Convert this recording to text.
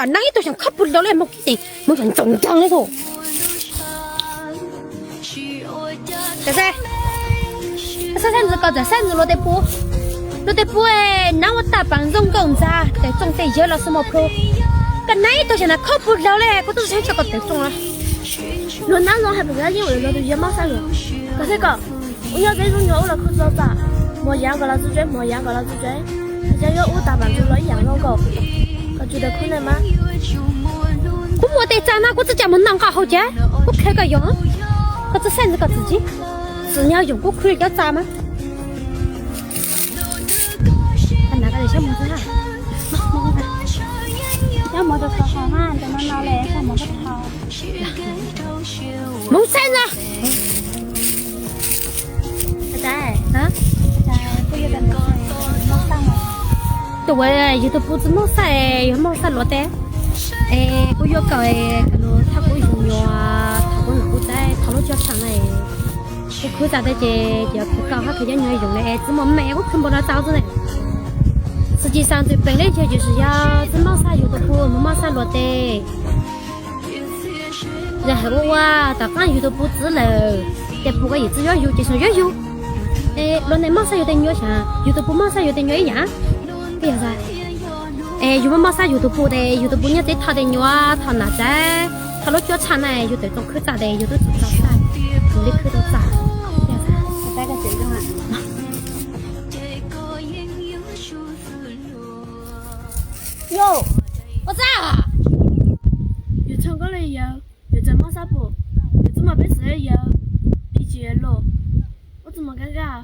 Nab ib tug xyoo khob pug dlau li mus kib tes mus xyoo ntxoov nceeg li tus. Saib saib ntxwv ko txawm saib ntxwv luag tej pub. Luag tej pub nab ua taj paas zoo nkauj ntxag tawm txooj tej yawg los xwb mos plhu. Koj nab ib tug xyoo na khob pug dlau li kuv twb tsis tshua koj tawm txooj. Luag nab zoo hais pem koj yeej ua luag tus yawg moj xaj luag. Koj saib koj, ua nyob tsev zoo nyob ua los khwv txog txaj, hmo yav nkaus los txog tsev, hmo yav nkaus los txog tsev, cas yuav ua taj paas ntxwv los ib yam zoo nkaus. Koj tsum tawm khwv na mas. Kuv muaj tej txaj no kuv txawm tsa mus noj nqaij hauv ces kuv qhia koj yoog. Koj txawj saib ntxwv koj txwm tsis txwm nyob yoog kuv khwv cov txaj mas. Nyob mus rau koj ho mas ntawm no no le koj mus koj tho. Mus saib ntxwv. Tus uas yug tus pub tsis moj xaj, yog moj xaj luag tej. Es kuv yuav kawm, kawm lus thaj kuv yug nyuam, thaj kuv nom kuv txav, thaj lub cuab tshav na. Kuv khwv txaj tej ces ces khwv koj hab khwv cov nyuag yoog na es tsis muaj me kuv khwv npaum no txaj xwb ne. Tsis tsis xav ntxim plees li ces tsis yog tsis moj xaj yug tus pub, mus moj xaj luag tej. Yog hais ua ua tom qaab yug tus pub txwv lawm, ces pub koj yim tsis yuav yug ces xyov yuav yug. Es luag ntawd moj xaj yug tej nyuag xyov, yug tus pub moj xaj yug tej nyuag ib yam. Yog, es yug moj moj xaj yug tus pub tes yug tus pub nyob tsev thoj tej nyuag, thoj nam txav, thoj lub cuab tshaj na, yug tawm txooj khwv txaj tes yug twb tsis txaus txaj, yug li khwv tau txaj. Yog, ua txaj. Yus txog nkaus li yawg, yus txawm mob xab pum, yus txawm mob peb xwm yawg, phim tsis yog lus, ua txuj mob kab kab.